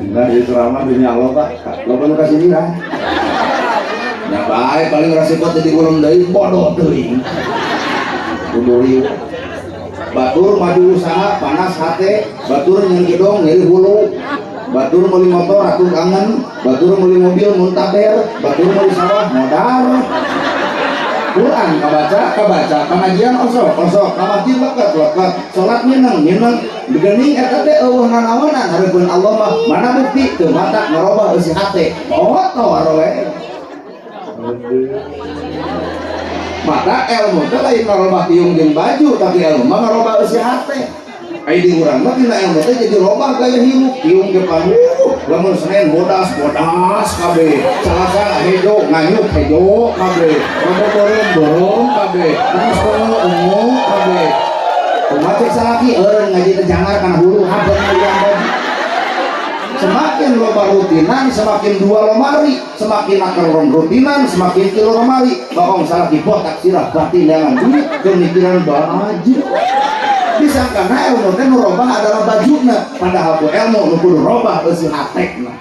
Nah, di ceramah demi Allah, Pak, lo perlu kasih dia. Ya baik, paling resiko jadi ulum deui, bodoh teuing. Kudu riuh. Batur maju usaha panas hate, batur nyeun gedong nyeri hulu. Batur meuli motor atur angen, batur meuli mobil muntaber, batur meuli sawah modar. Quran kabaca kabaca, pengajian osok osok, ka masjid leket leket, salat mineng mineng, geuning eta teh euweuh nanaonan hareupeun Allah mah. Mana bukti teu mata ngarobah eusi hate, kotor we. Mata ilmu teh lain ngarobah tiung jeung baju, tapi ilmu mah ngarobah eusi hate. Ai di urang mah tina ilmu teh jadi robah gaya hirup, tiung ge panuh, lamun Senin bodas bodas kabeh, Salasa hejo nganyuk hejo kabeh, Rebo beureum beureum kabeh, Kamis ungu ungu kabeh. Kumaha cek salaki, eureun ngaji teh jangar kana hulu habeun meulian baju. Semakin loba rutinan, semakin dua lemari, semakin akar rutinan, semakin kilo lemari. Bohong salaki botak sirah batin dengan duit, pemikiran baju. Disangkana ilmu teh nu robah adalah bajuna, padahal ku ilmu nu kudu robah eusi hatekna.